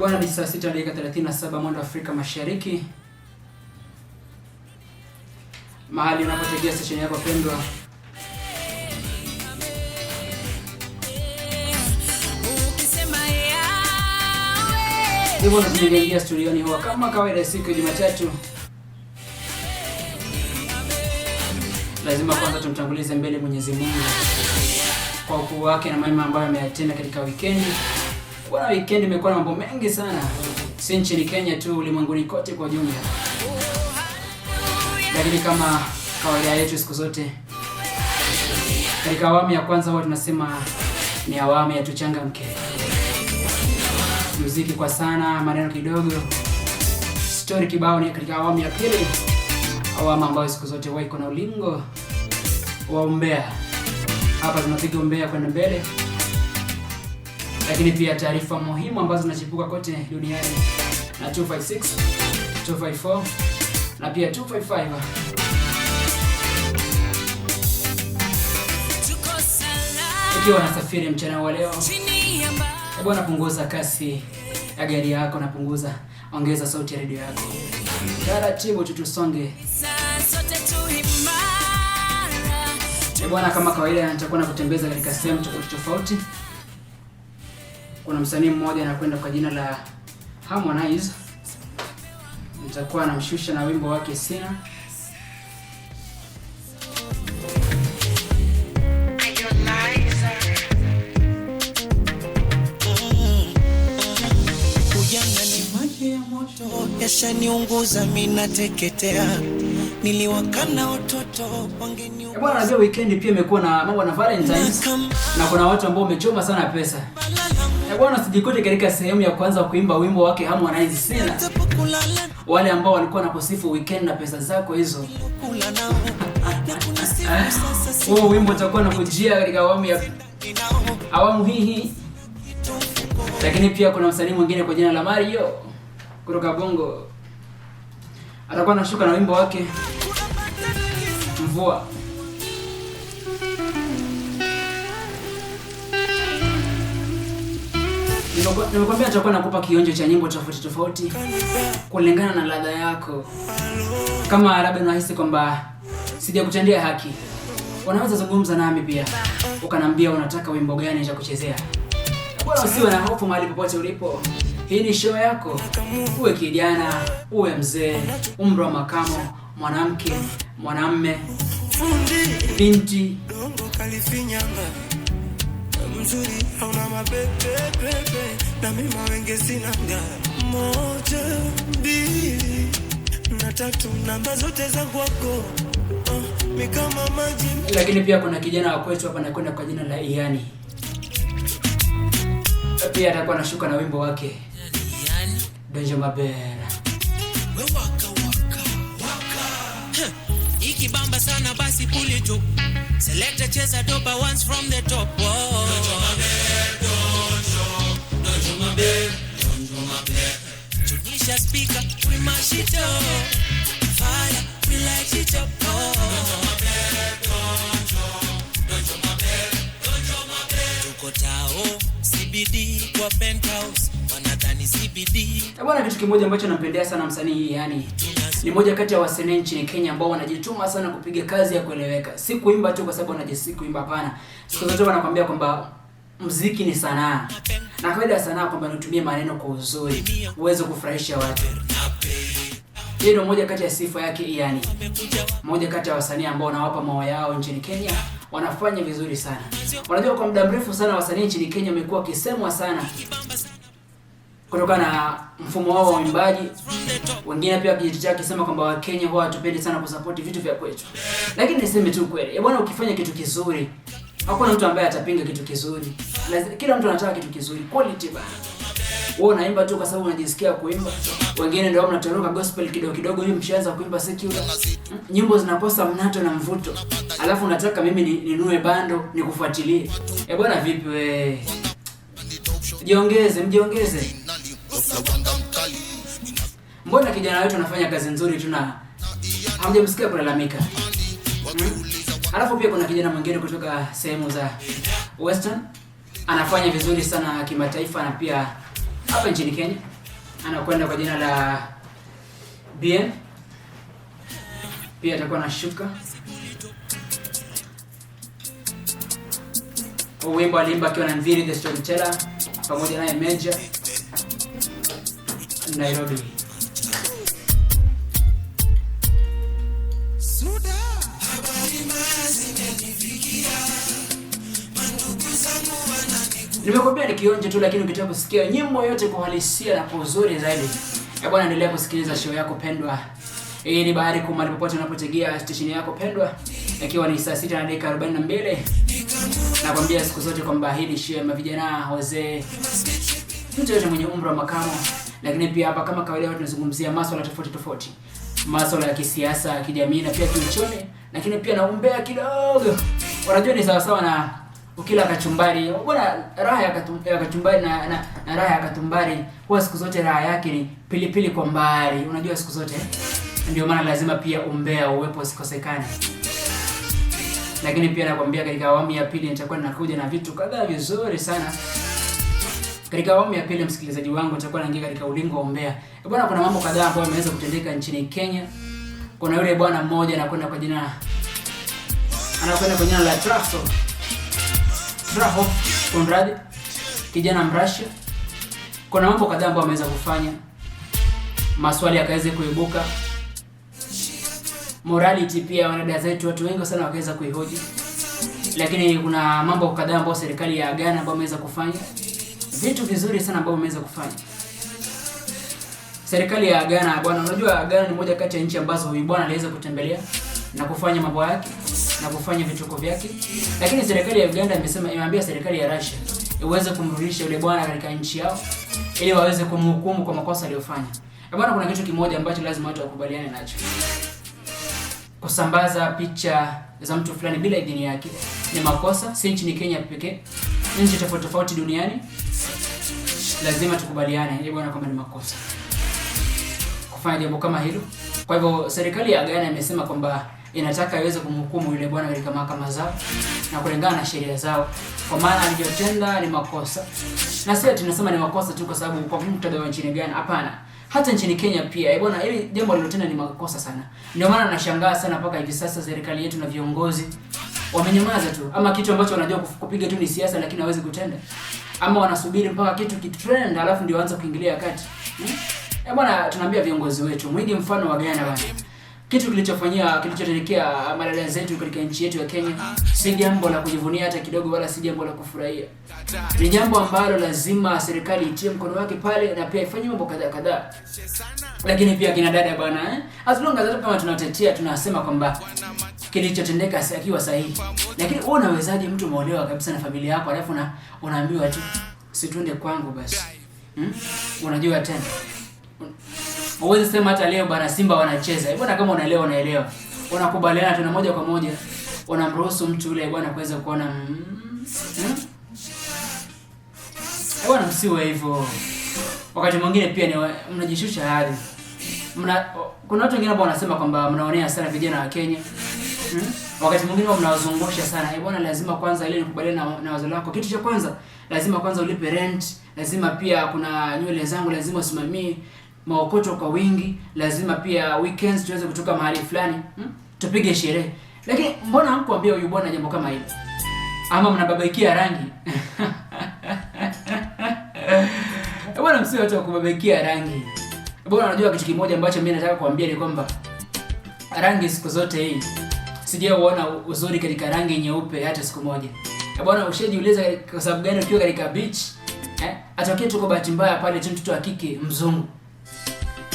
Bwana, ni saa 6 dakika 37 mwendo wa Afrika Mashariki, mahali unapotegea sesheni yako pendwa. Hivyo ndo tunaingia studioni huwa kama kawaida siku ya Jumatatu lazima kwanza tumtangulize mbele Mwenyezi Mungu kwa ukuu wake na mema ambayo ameyatenda katika wikendi. Bwana, wikendi imekuwa na mambo mengi sana, si nchini Kenya tu, ulimwenguni kote kwa jumla. Lakini kama kawaida yetu siku zote, katika awamu ya kwanza huwa tunasema ni awamu ya tuchangamke, muziki kwa sana, maneno kidogo, story kibao. Ni katika awamu ya pili, awamu ambayo siku zote huwa iko na ulingo wa umbea. Hapa tunapiga umbea kwenda mbele, lakini pia taarifa muhimu ambazo zinachipuka kote duniani na 256, 254 na pia 255. Ikiwa unasafiri mchana wa leo, hebu napunguza kasi ya gari yako, napunguza, ongeza sauti ya redio yako taratibu tu, tusonge. Bwana, kama kawaida nitakuwa nakutembeza katika sehemu tofauti tofauti. Kuna msanii mmoja anakwenda kwa jina la Harmonize, nitakuwa namshusha na wimbo wake Sina. Yashaniunguza mimi nateketea, niliwakana watoto wangeniunguza. Bwana, unajua weekend pia imekuwa na mambo na Valentine's na kuna watu ambao wamechoma sana pesa. Bwana, usijikute katika sehemu ya kwanza kuimba wimbo wake Harmonize Sina. Wale ambao walikuwa na kusifu weekend na pesa zako hizo. Huo wimbo utakuwa na kujia katika awamu ya awamu hii. Lakini pia kuna msanii mwingine kwa jina la Mario kutoka Bongo atakuwa anashuka na wimbo wake Mvua. Nimekwambia nitakuwa nakupa kionjo cha nyimbo tofauti tofauti kulingana na ladha yako. Kama labda unahisi kwamba sijakutendea haki, unaweza zungumza nami pia ukaniambia unataka wimbo gani cha kuchezea. Bwana, usiwe na hofu mahali popote ulipo. Hii ni show yako. Uwe kijana, uwe mzee, umri wa makamo, mwanamke, mwanamme, binti, mzuri hauna mapepepepe na mimi mawenge sinanga moja mbili na tatu namba zote za kwako mi kama maji. Lakini pia kuna kijana wa kwetu hapa anakwenda kwa jina la Iyani, pia atakuwa anashuka na wimbo wake Donjo Mabera. Waka, waka, waka. Ikibamba sana basi puli tu. Selector cheza dopa once from the top. Oh. Tunisha speaker, we mash it up. Fire, we light it up. Oh. Tuko tao, CBD kwa penthouse. Wanadhani CBD. Bwana, kitu kimoja ambacho nampendea sana msanii hii, yani ni moja kati ya wasanii nchini Kenya ambao wanajituma sana kupiga kazi ya kueleweka. Si kuimba tu kwa sababu wanajisikia kuimba, hapana. Siku zote wanakuambia kwamba muziki ni sanaa. Na kawaida ya sanaa kwamba nitumie maneno kwa uzuri, uweze kufurahisha watu. Hii ndio moja kati ya sifa yake, yani moja kati ya wasanii ambao wanawapa maua yao nchini Kenya, wanafanya vizuri sana. Unajua, kwa muda mrefu sana wasanii nchini Kenya wamekuwa wakisemwa sana kutokana na mfumo wao wa uimbaji. Wengine pia wakijitetea wakisema kwamba Wakenya huwa hatupendi sana kusupport vitu vya kwetu. Lakini niseme tu kweli, bwana, ukifanya kitu kizuri, hakuna mtu ambaye atapinga kitu kizuri. Kila mtu anataka kitu kizuri, quality bana. Wewe unaimba tu kwa sababu unajisikia kuimba. Wengine ndio mnatoroka gospel kidogo kidogo, hivi mshaanza kuimba secular. Nyimbo zinakosa mnato na mvuto. Alafu unataka mimi ninunue bando nikufuatilie. Bwana, vipi we? Jiongeze, mjiongeze. Mbona kijana wetu anafanya kazi nzuri tu na hamjamsikia kulalamika? Alafu pia kuna kijana mwingine kutoka sehemu za Western anafanya vizuri sana kimataifa na pia hapa nchini Kenya. Anakwenda kwa jina la BN, pia atakuwa anashuka. Wimbo aliimba akiwa na Nviri the Storyteller pamoja naye Major Nairobi. Nimekuambia ni kionjo tu, lakini ukitaka kusikia nyimbo yote kwa uhalisia na kwa uzuri zaidi, bwana, endelea kusikiliza show yako pendwa. Hii ni Bahari Kuu, mahali popote unapotegea station yako pendwa, ikiwa ni saa 6:42. Nakwambia siku zote kwamba hii ni show ya mavijana, wazee, mtu yote mwenye umri wa makamo. Lakini pia hapa kama kawaida tunazungumzia masuala tofauti tofauti, masuala ya kisiasa, kijamii na pia kiuchumi, lakini pia na umbea kidogo. Unajua ni sawa sawa na ukila kachumbari. Bwana, raha ya kachumbari na raha ya katumbari huwa siku zote raha yake ni pilipili kwa mbali. Unajua siku zote ndio maana lazima pia umbea uwepo usikosekane. Lakini pia nakwambia katika awamu ya pili nitakuwa nakuja na vitu kadhaa vizuri sana. Katika awamu ya pili, msikilizaji wangu, nitakuwa naingia katika ulingo wa umbea. Bwana, kuna mambo kadhaa ambayo yameweza kutendeka nchini Kenya. Kuna yule bwana mmoja anakwenda kwa jina la Traho Konrad, kijana Mrussia. Kuna mambo kadhaa ambayo ameweza kufanya, maswali yakaweza kuibuka, morality pia wanadada zetu, watu wengi sana wakaweza kuihoji. Lakini kuna mambo kadhaa ambayo serikali ya Ghana ambayo ameweza kufanya vitu vizuri sana ambavyo wameweza kufanya. Serikali ya Ghana bwana, unajua Ghana ni moja kati ya nchi ambazo huyu bwana aliweza kutembelea na kufanya mambo yake na kufanya vituko vyake. Lakini serikali ya Uganda imesema, imeambia serikali ya Russia iweze kumrudisha yule bwana katika nchi yao ili waweze kumhukumu kwa makosa aliyofanya. Bwana, kuna kitu kimoja ambacho lazima watu wakubaliane nacho. Kusambaza picha za mtu fulani bila idhini yake ni makosa, si nchini Kenya pekee, nchi tofauti tofauti duniani. Lazima tukubaliane bwana kwamba ni makosa kufanya jambo kama hilo. Kwa hivyo serikali ya Ghana imesema kwamba inataka iweze kumhukumu yule bwana katika mahakama zao na kulingana na sheria zao, kwa maana aliyotenda ni makosa. Na sio tunasema ni makosa tu kwa sababu kwa muktadha wa nchini Ghana, hapana. Hata nchini Kenya pia bwana, hili jambo alilotenda ni makosa sana. Ndio maana nashangaa sana mpaka hivi sasa serikali yetu na viongozi wamenyamaza tu, ama kitu ambacho wanajua kupiga tu ni siasa, lakini hawezi kutenda, ama wanasubiri mpaka kitu kitrend alafu ndio waanze kuingilia kati. Bwana, tunaambia viongozi wetu mwige mfano wa Ghana bwana. Kitu kilichotendekea madada zetu katika nchi yetu ya Kenya si jambo la kujivunia hata kidogo, wala si jambo la kufurahia. Ni jambo ambalo lazima serikali itie mkono wake pale na pia ifanye mambo kadhaa kadhaa. Lakini pia kina dada bwana, as long as hata kama tunatetea tunasema kwamba kilichotendeka akiwa sahihi. Lakini wewe unawezaje mtu umeolewa kabisa na familia yako alafu na unaambiwa tu situende kwangu basi? Unajua tena. Huwezi sema hata leo bana Simba wanacheza. Bwana, kama unaelewa unaelewa. Unakubaliana tu na moja kwa moja unamruhusu mtu yule bwana kuweza kuona. Bwana, msiwe hivyo. Wakati mwingine pia ni mnajishusha hadhi. Kuna watu wengine ambao wanasema kwamba mnaonea sana vijana wa Kenya. Wakati mwingine mnawazungusha sana. Bwana, lazima kwanza ile nikubaliane na wazo lako. Kitu cha kwanza, lazima kwanza ulipe rent, lazima pia kuna nywele zangu lazima usimamie, maokoto kwa wingi, lazima pia weekends tuweze kutoka mahali fulani, tupige sherehe. Lakini mbona hamkuambia huyu bwana jambo kama hili? Ama mnababaikia rangi? Bwana, msiwe watu wa kubabaikia rangi. Bwana, unajua kitu kimoja ambacho mimi nataka kuambia ni kwamba rangi siku zote hii sijauona uzuri katika rangi nyeupe hata siku moja. Bwana, ushajiuliza kwa sababu gani ukiwa katika beach, atokee tu kwa bahati mbaya pale tu mtoto wa kike mzungu.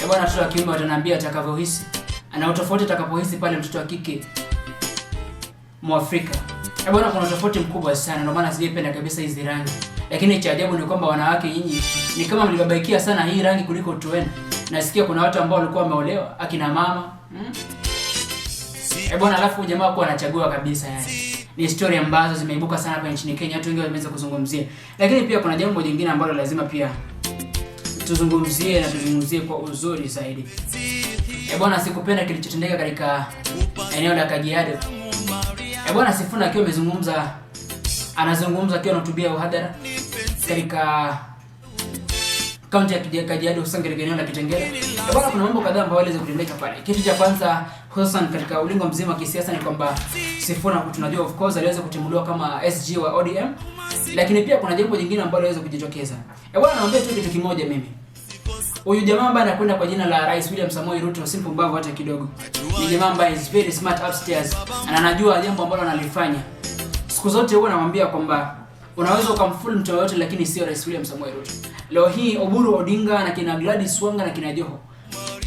Bwana, mtoto wa kiume wataniambia atakavyohisi. Ana utofauti atakapohisi pale mtoto wa kike Mwafrika. Bwana, kuna tofauti mkubwa sana, ndio maana sijaipenda kabisa hizi rangi. Lakini cha ajabu ni kwamba wanawake nyinyi ni kama mlibabaikia sana hii rangi kuliko utu wenu. Nasikia kuna watu ambao walikuwa wameolewa, akina mama. Bwana, alafu jamaa kwa anachagua kabisa yani. Ni story ambazo zimeibuka sana hapa nchini Kenya, watu wengi wameweza kuzungumzia. Lakini pia kuna jambo jingine ambalo lazima pia tuzungumzie na tuzungumzie kwa uzuri zaidi. Bwana, sikupenda kilichotendeka katika eneo la Kajiado. Bwana, Sifuna akiwa amezungumza, anazungumza akiwa anahutubia uhadhara katika Kaunti ya Kajiado, hususan katika eneo la Kitengela. Bwana, kuna mambo kadhaa ambayo yaliweza kutendeka pale. Kitu cha kwanza hususan katika ulingo mzima wa kisiasa ni kwamba Sifuna, tunajua of course, aliweza kutimuliwa kama SG wa ODM, lakini pia kuna jambo jingine ambalo liweza kujitokeza. Bwana, naomba tu kitu kimoja mimi. Huyu jamaa ambaye anakwenda kwa jina la Rais William Samoei Ruto si mpumbavu hata kidogo. Ni jamaa ambaye is very smart upstairs na anajua jambo ambalo analifanya. Siku zote huwa namwambia kwamba unaweza ukamfool mtu yoyote, lakini sio Rais William Samoei Ruto. Leo hii Oburu Odinga na kina Gladys Wanga na kina Joho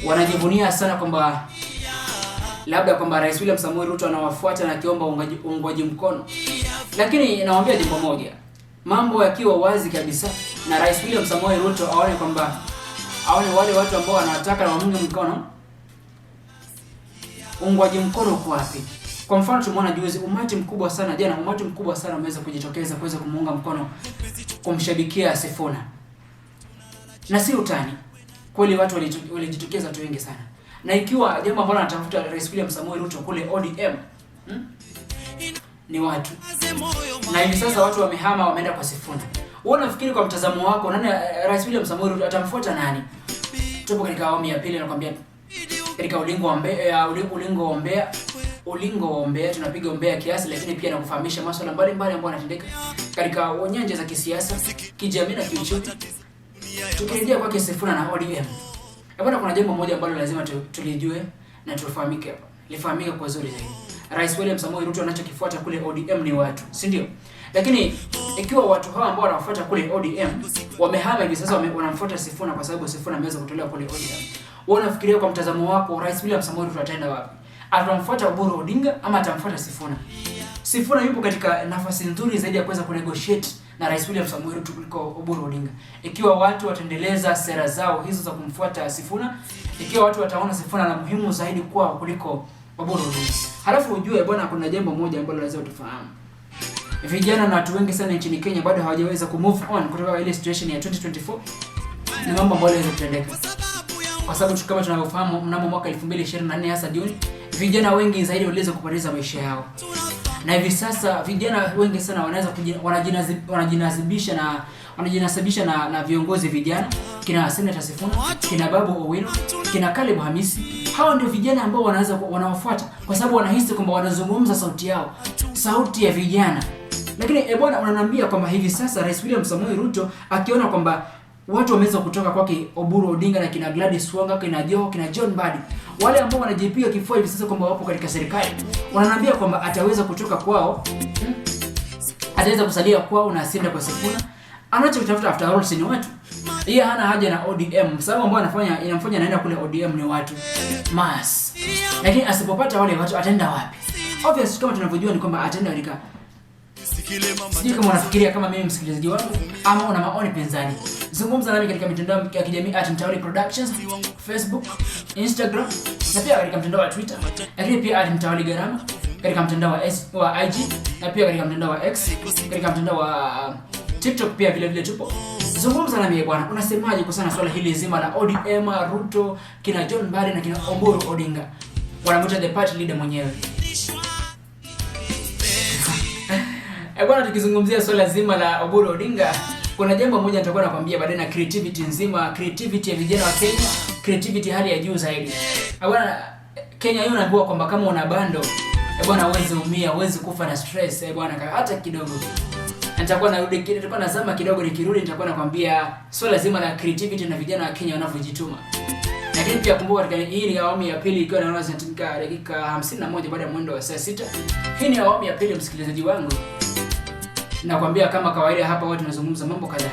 wanajivunia sana kwamba labda kwamba Rais William Samoei Ruto anawafuata na akiomba uungwaji mkono. Lakini nawaambia jambo moja, mambo yakiwa wazi kabisa na Rais William Samoei Ruto aone kwamba aone wale watu ambao wanataka na wamunge mkono, uungwaji mkono uko wapi? Kwa mfano tumeona juzi umati mkubwa sana jana, umati mkubwa sana umeweza kujitokeza kuweza kumuunga mkono, kumshabikia Sifuna, na si utani kweli, watu walijitokeza watu wengi sana. Na ikiwa jambo ambalo anatafuta Rais William Samoei Ruto kule ODM, ni watu, na hivi sasa watu wamehama, wameenda kwa Sifuna. Wewe unafikiri kwa mtazamo wako nani, Rais William Samoei Ruto atamfuata nani? Tupo katika awamu ya pili, nakwambia katika ulingo wa Mbeya, ulingo wa Mbeya, ulingo wa Mbeya, tunapiga umbea kiasi, lakini pia nakufahamisha masuala mbalimbali ambayo yanatendeka katika nyanja za kisiasa, kijamii na kiuchumi. Tukirejea kwake Sifuna na ODM, bwana, kuna jambo moja ambalo lazima tulijue na tufahamike hapa, lifahamike kwa uzuri zaidi. Rais William Samoei Ruto anachokifuata kule ODM ni watu, si ndio? Lakini ikiwa watu hawa ambao wanafuata kule ODM wamehama hivi sasa, wanamfuata Sifuna kwa sababu Sifuna ameweza kutolewa kule ODM. Wewe unafikiria kwa mtazamo wako Rais William Samoei Ruto ataenda wapi? Atamfuata Oburu Odinga ama atamfuata Sifuna? Sifuna yupo katika nafasi nzuri zaidi ya kuweza kunegotiate na Rais William Samoei Ruto kuliko Oburu Odinga. Ikiwa watu wataendeleza sera zao hizo za kumfuata Sifuna, ikiwa watu wataona Sifuna na muhimu zaidi kwao kuliko Oburu Odinga. Halafu ujue bwana, kuna jambo moja ambalo lazima tufahamu. Vijana na watu wengi sana nchini Kenya bado hawajaweza ku move on kutoka ile situation ya 2024 na mambo ambayo yaliweza kutendeka. Kwa sababu kama tunavyofahamu, mnamo mwaka 2024 hasa Juni, vijana wengi zaidi waliweza kupoteza maisha yao. Na hivi sasa vijana wengi sana wanaweza wanajinasibisha na viongozi vijana, kina Senator Sifuna, kina Babu Owino, kina Caleb Hamisi. Hawa ndio vijana ambao wanaweza wanawafuata kwa sababu wanahisi kwamba wanazungumza sauti yao, sauti ya vijana. Lakini bwana, unaniambia kwamba hivi sasa Rais William Samoei Ruto akiona kwamba watu wameweza kutoka kwake Oburu Odinga na kina Gladys Wanga, kina Joho, kina John Mbadi, wale ambao wanajipiga kifua hivi sasa kwamba wapo katika serikali, wananiambia kwamba ataweza kutoka kwao, ataweza kusalia kwao na asiende kwa Sifuna. Anachotafuta after all si ni watu. Yeye hana haja na ODM. Sababu ambayo anafanya inamfanya anaenda kule ODM ni watu mass. Lakini asipopata wale watu ataenda wapi? Obviously kama tunavyojua ni kwamba ataenda katika, sijui kama unafikiria kama mimi msikilizaji wangu ama una maoni pinzani. Zungumza nami katika mitandao ya kijamii @Mtawali Productions, Facebook, Instagram na pia katika mtandao wa Twitter, lakini pia @Mtawali Garama katika mtandao wa IG na pia katika mtandao wa X, katika mtandao wa TikTok pia vile vile tupo. Zungumza nami bwana, unasemaje kuhusiana na swala hili zima la ODM, Ruto, kina John Mbadi na kina Oburu Odinga? Wanamuita the party leader mwenyewe. Bwana, tukizungumzia swala zima la Oburu Odinga, kuna jambo moja nitakuwa nakwambia baadaye, na creativity nzima, creativity ya vijana wa Kenya, creativity hali ya juu zaidi. Bwana, Kenya hiyo unaambiwa kwamba kama una bando, bwana, huwezi umia, huwezi kufa na stress, bwana, hata kidogo. Nitakuwa narudi, nitakuwa nazama kidogo, nikirudi nitakuwa nakwambia swala zima la creativity na vijana wa Kenya wanavyojituma. Lakini pia kumbuka, katika hii ni awamu ya pili, ikiwa naona zinatimika dakika 51 baada ya mwendo wa saa 6. Hii ni awamu ya pili, msikilizaji wangu. Nakwambia kama kawaida hapa watu tunazungumza mambo kadhaa.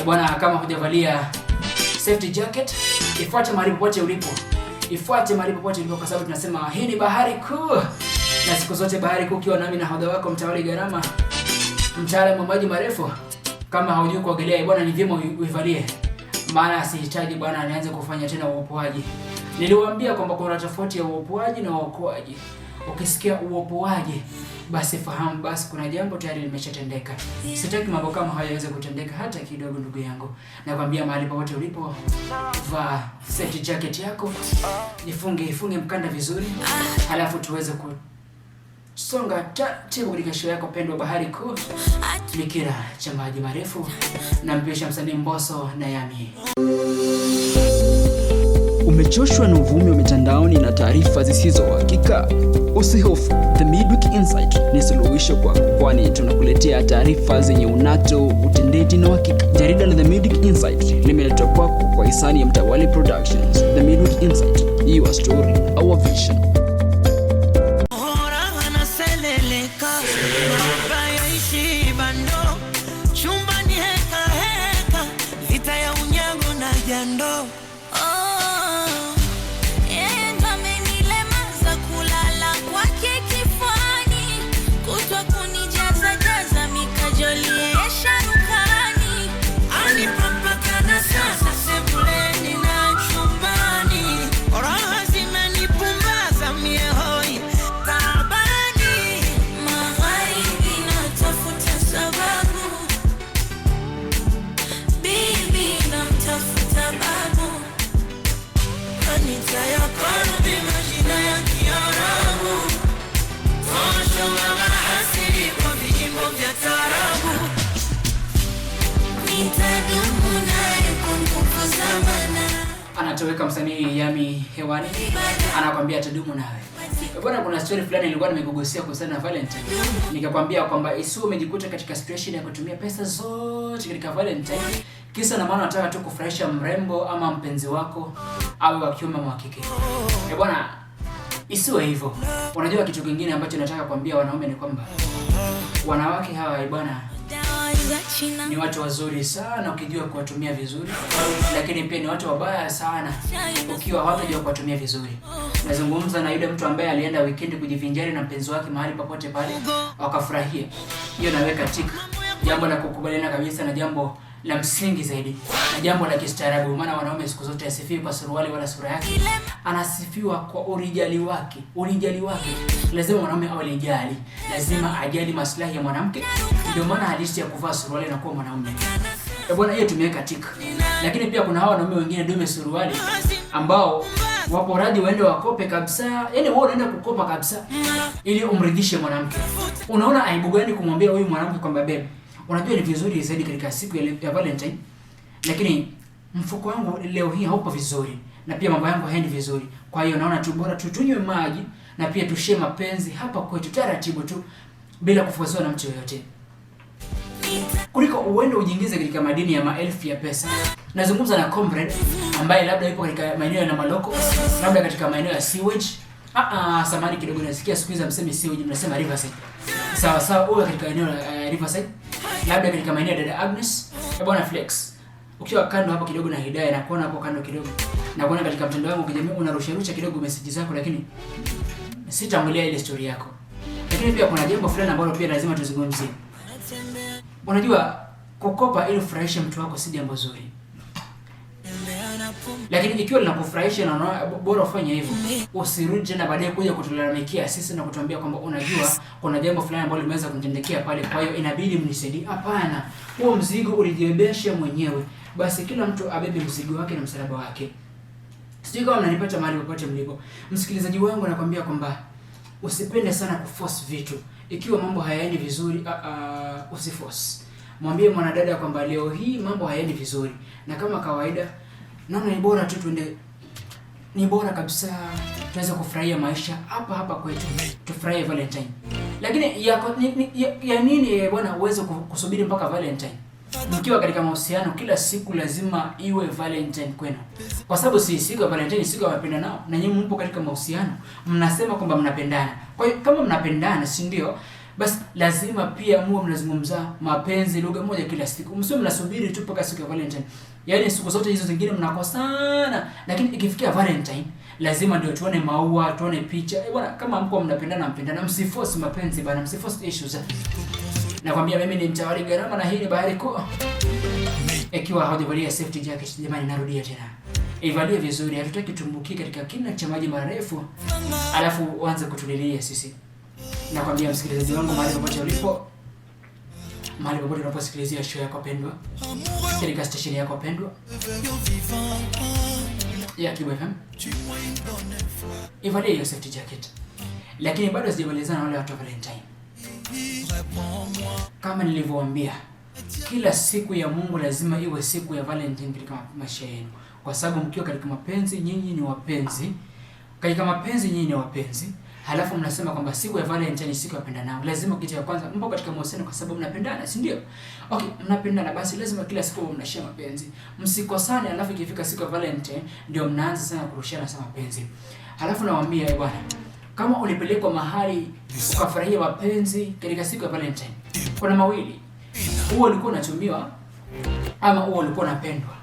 Bwana, kama hujavalia safety jacket, ifuate mahali popote ulipo. Ifuate mahali popote ulipo kwa sababu tunasema hii ni bahari kuu. Na siku zote bahari kuu ukiwa nami nahodha wako Mtawali Garama, mtaalamu wa maji marefu. Kama haujui kuogelea bwana, ni vyema uivalie. Maana sihitaji bwana nianze kufanya tena uopoaji. Niliwaambia kwamba kuna tofauti ya uopoaji na uokoaji. Ukisikia uopoaji, basi fahamu basi kuna jambo tayari limeshatendeka. Sitaki mambo kama hayo yaweze kutendeka hata kidogo, ndugu yangu. Nakwambia mahali popote ulipo, vaa safety jacket yako, ifunge mkanda vizuri, halafu tuweze Songa taratibu katika show yako pendwa Bahari Kuu. Ni kina cha maji marefu na mpisha msanii Mbosso na Yammy. Umechoshwa na uvumi wa mitandaoni na taarifa zisizo hakika? Usihofu, The Midweek Insight ni suluhisho kwako, kwani tunakuletea taarifa zenye unato, utendeti na uhakika. Jarida la The Midweek Insight limeletwa kwako kwa hisani ya Mtawali Productions. The Midweek Insight, your story, our vision. Raha na seleleka, mahaba yaishi bando, chumbani heka heka, vita ya unyago na jando. Oh, yeye ndo amenilemaza kulala kwake kifuani, kutwa kunijaza jaza mikajoli yeye sharukani. Anipapakana sasa sebuleni na chumbani, raha zimenipumbaza mie hoi taabani. Magharibi natafuta sababu, bibi namtafuta babu. Anita ya qalbi majina ya Kiarabu, tosha mama asili kwa vijimbo vya taarabu. Nitadumu naye kwa nguvu za mana. Anatoweka msanii Yammy hewani, anakwambia atadumu nawe. Bwana, kuna story fulani nilikuwa nimekugusia kuhusiana na Valentine. Nikakwambia kwamba isiwe umejikuta katika situation ya kutumia pesa zote katika Valentine. Kisa na maana unataka tu kufurahisha mrembo ama mpenzi wako awe wa kiume ama wa kike. Bwana, isiwe hivyo. Unajua kitu kingine ambacho nataka kuambia wanaume ni kwamba wanawake hawa bwana Dawa za China ni watu wazuri sana ukijua kuwatumia vizuri, lakini pia ni watu wabaya sana ukiwa hawatajua kuwatumia vizuri. Nazungumza na yule mtu ambaye alienda weekend kujivinjari na mpenzi wake mahali popote pale wakafurahia. Hiyo naweka tik, jambo la kukubaliana kabisa na jambo la msingi zaidi na jambo la kistaarabu, maana wanaume siku zote asifiwi kwa suruali wala sura yake, anasifiwa kwa urijali wake. Urijali wake lazima mwanaume awe lijali, lazima ajali maslahi ya mwanamke. Ndio maana halisi ya kuvaa suruali na kuwa mwanaume. Bwana, hiyo tumeweka tik. Lakini pia kuna hawa wanaume wengine dume suruali ambao wapo radhi waende wakope kabisa. Yaani wewe unaenda kukopa kabisa ili umridhishe mwanamke. Unaona aibu gani kumwambia huyu mwanamke kwamba babe, unajua ni vizuri zaidi katika siku ya Valentine, lakini mfuko wangu leo hii haupo vizuri na pia mambo yangu haendi vizuri. Kwa hiyo naona tu bora tu tunywe maji na pia tushie mapenzi hapa kwetu taratibu tu bila kufuasiwa na mtu yoyote, kuliko uende ujiingize katika madini ya maelfu ya pesa. Nazungumza na comrade ambaye labda yupo katika maeneo ya Namaloko, labda katika maeneo ya sewage. Samahani kidogo, nasikia siku hizi msemi sewage, mnasema Riverside. Sawa sawa, uwe katika eneo la Riverside, labda katika maeneo ya Dada Agnes. Bwana Flex, ukiwa kando hapo kidogo na Hidaya, na kuona hapo kando kidogo, na kuona katika mtandao wangu kijamii unarusha rusha kidogo message zako, lakini sitaangalia ile story yako. Lakini pia kuna jambo fulani ambalo pia lazima tuzungumzie. Unajua kukopa ili ufurahishe mtu wako si jambo zuri. Lakini ikiwa linakufurahisha na unaona bora ufanye hivyo, usirudi tena baadaye kuja kutulalamikia sisi na kutuambia kwamba unajua kuna jambo fulani ambalo limeweza kunitendekea pale, kwa hiyo inabidi mnisaidie. Hapana, huo mzigo ulijibebesha mwenyewe. Basi kila mtu abebe mzigo wake na msalaba wake. Sijui kama mnanipata mahali popote mlipo. Msikilizaji wangu, nakwambia kwamba usipende sana kuforce vitu. Ikiwa mambo hayaendi vizuri, usiforce. Mwambie mwanadada kwamba leo hii mambo hayaendi vizuri, na kama kawaida naona ni bora tu tuende, ni bora kabisa tuweze kufurahia maisha hapa hapa kwetu, tufurahie Valentine. Lakini ya nini bwana uweze kusubiri mpaka Valentine? Mkiwa katika mahusiano kila siku lazima iwe Valentine kwenu, kwa sababu si siku ya Valentine, siku ya wapendanao, na nyinyi mpo katika mahusiano, mnasema kwamba mnapendana. Kwa hiyo kama mnapendana, si ndio? Basi lazima pia muwe mnazungumza mapenzi lugha moja kila siku. Msiwe mnasubiri tu mpaka siku ya Valentine. Yaani siku zote hizo zingine mnakosana, lakini ikifikia Valentine lazima ndio tuone maua, tuone picha. Bwana, kama mko mnapendana, mpendana, msiforce mapenzi bana, msiforce issues. Nakwambia mimi ni Mtawali Gharama na hii ni Bahari Kuu. Ikiwa haujavalia safety jacket, jamani, narudia tena, ivalie vizuri. Hatutaki tumbukie katika kina cha maji marefu alafu uanze kutulilia sisi. Nakwambia msikilizaji wangu, mahali popote ulipo, mahali popote unaposikilizia show yako pendwa, katika station yako pendwa ya Kibu FM, ivalie hiyo safety jacket. Lakini bado sijamalizana na wale watu wa Valentine. Kama nilivyowaambia, kila siku ya Mungu lazima iwe siku ya Valentine katika maisha yenu, kwa sababu mkiwa katika mapenzi nyinyi ni wapenzi, katika mapenzi nyinyi ni wapenzi, halafu mnasema kwamba siku ya Valentine ni siku ya pendanao. Lazima kitu ya kwanza mpo katika mahusiano kwa sababu mnapendana, si ndio? Okay, mnapendana basi lazima kila siku mnashare mapenzi, msikosane. Halafu ikifika siku ya Valentine ndio mnaanza sana kurushiana sana mapenzi. Halafu nawaambia bwana, kama ulipelekwa mahali ukafurahia mapenzi katika siku ya Valentine, kuna mawili: huo ulikuwa unatumiwa ama huo ulikuwa unapendwa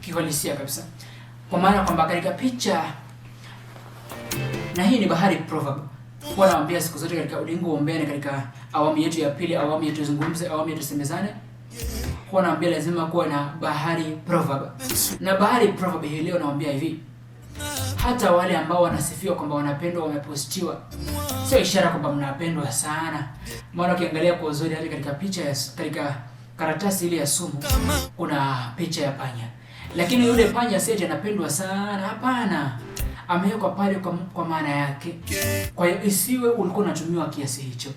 kihalisia kabisa, kwa maana kwamba katika picha, na hii ni Bahari Proverb, huwa nawaambia siku zote katika ulingo wa umbea, katika awamu yetu ya pili, awamu yetu tuzungumze, awamu yetu tusemezane, huwa nawaambia lazima kuwa na Bahari Proverb. Na Bahari Proverb hii leo nawaambia hivi, hata wale ambao wanasifiwa kwamba wanapendwa, wamepostiwa, sio ishara kwamba mnapendwa sana. Maana ukiangalia kwa uzuri, hata katika picha ya katika karatasi ile ya sumu kuna picha ya panya, lakini yule panya si ati anapendwa sana. Hapana, amewekwa pale kwa maana yake. Kwa hiyo isiwe ulikuwa unatumiwa kiasi hicho.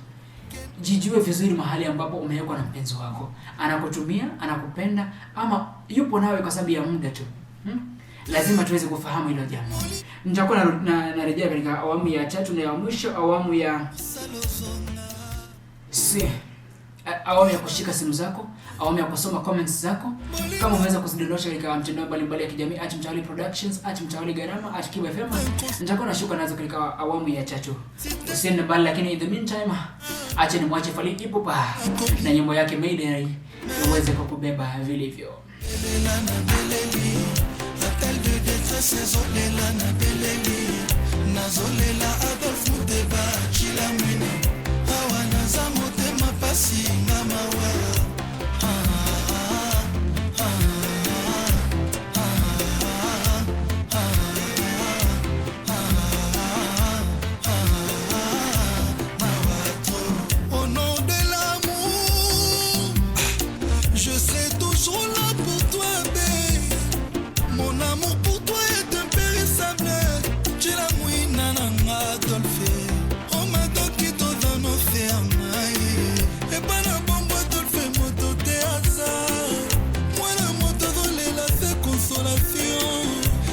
Jijue vizuri mahali ambapo umewekwa na mpenzi wako, anakutumia, anakupenda, ama yupo nawe kwa sababu ya muda tu. Lazima tuweze kufahamu hilo jambo. Nitakuwa narejea katika awamu ya tatu na ya mwisho, awamu ya awamu ya kushika simu zako, awamu ya kusoma comments zako. Kama umeweza kuzidondosha katika mtandao mbalimbali ya kijamii @Mtawali Productions, @Mtawali Garama, @Kiba FM, nitakuwa nashuka nazo katika awamu ya tatu. Usiende mbali, lakini in the meantime, acha nimwache Fally Ipupa na nyimbo yake Mayday iweze kukubeba vilivyo. Nazolela Adolphe Muteba Chila Mwine awa naza motema pasi nga mawa. Ah, ah, ah, ah, ah, ah, mawa trop. Au nom de l'amour, je serai toujours là pour toi, babe. Mon amour pour toi est impérissable. Chila Mwina nanga Adolphe omadoki tozano ferma epa na bombo Adolphe moto te aza mwana moto azolela se consolation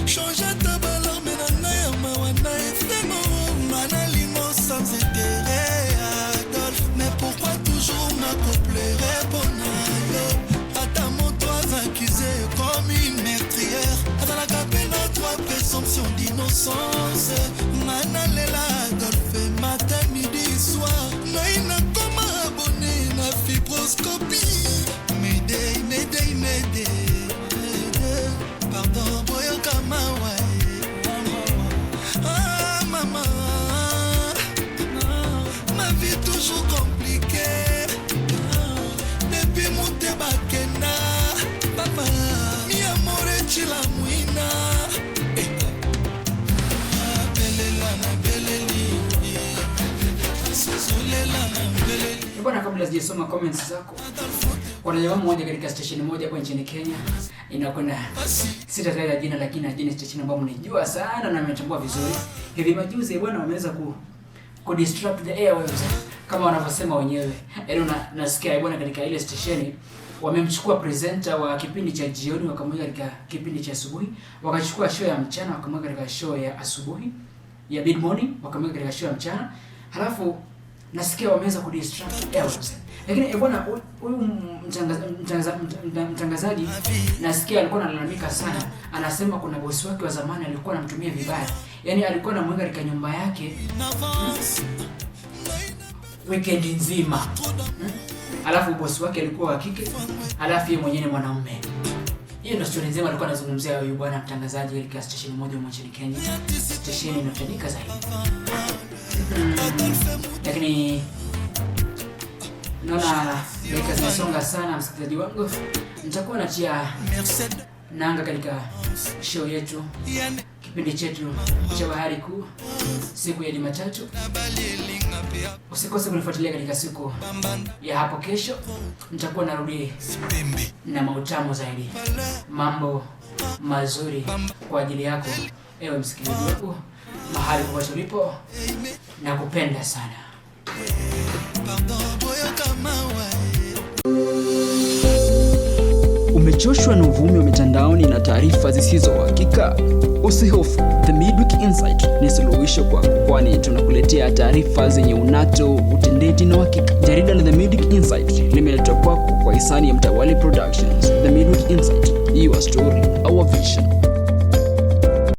change ata balarme na ngai ya mawa na esengo nga nalingo sans intérêt Adolphe, mais pourquoi toujours nakopleurer mpona yo? Ata moto aza accusé comme une meurtrière, azalaka mpe na trois présomption d'innocence. Nga nalela Adolphe matin, midi, soir, ngai nakoma abonné na fibroscopie. Mayday, mayday, mayday, pardon, boyoka mawa. Ah maman, ma vie toujours compliquée depuis Muteba kenda papa mi amore Chila Mwina. Belela na beleli, zolela na beleli. Bwana, kabla sijasoma comments zako, kuna jamaa mmoja katika station moja hapa nchini Kenya inakwenda, sitataja jina, lakini najua ni station ambayo mnaijua sana na mmetambua vizuri. Hivi majuzi bwana, wameweza ku disrupt the airwaves kama wanavyosema wenyewe. Yaani nasikia bwana, katika ile station wamemchukua presenter wa kipindi cha jioni wakamweka katika kipindi cha asubuhi, wakachukua show ya mchana wakamweka katika show ya asubuhi ya mid morning, wakamweka katika show ya mchana. Halafu nasikia wameweza ku disrupt airwaves. Lakini bwana, huyu mtangazaji nasikia alikuwa analalamika sana, anasema kuna bosi wake wa zamani alikuwa anamtumia vibaya, yaani alikuwa anamweka katika nyumba yake weekend nzima, Alafu bosi wake alikuwa wa kike, alafu yeye mwenyewe ni mwanaume. Hiyo ndio story nzima alikuwa anazungumzia huyu bwana mtangazaji katika station moja huko nchini Kenya, station inayotajika zaidi. Lakini naona dakika zinasonga sana, msikilizaji wangu, nitakuwa natia nanga katika show yetu, kipindi chetu cha Bahari Kuu siku ya Jumatatu. Usikose kunifuatilia katika siku ya hapo kesho, nitakuwa narudi na mautamu zaidi, mambo mazuri kwa ajili yako ewe msikilizaji wangu, mahali popote ulipo. Nakupenda sana. Pardon, boyoka mawa. Umechoshwa na uvumi wa mitandaoni na taarifa zisizo hakika? Usihofu, The Midweek Insight ni suluhisho kwako, kwani tunakuletea taarifa zenye unato, utendeti na uhakika. Jarida la The Midweek Insight limeletwa kwako kwa hisani ya Mtawali Productions. The Midweek Insight, your story, our vision.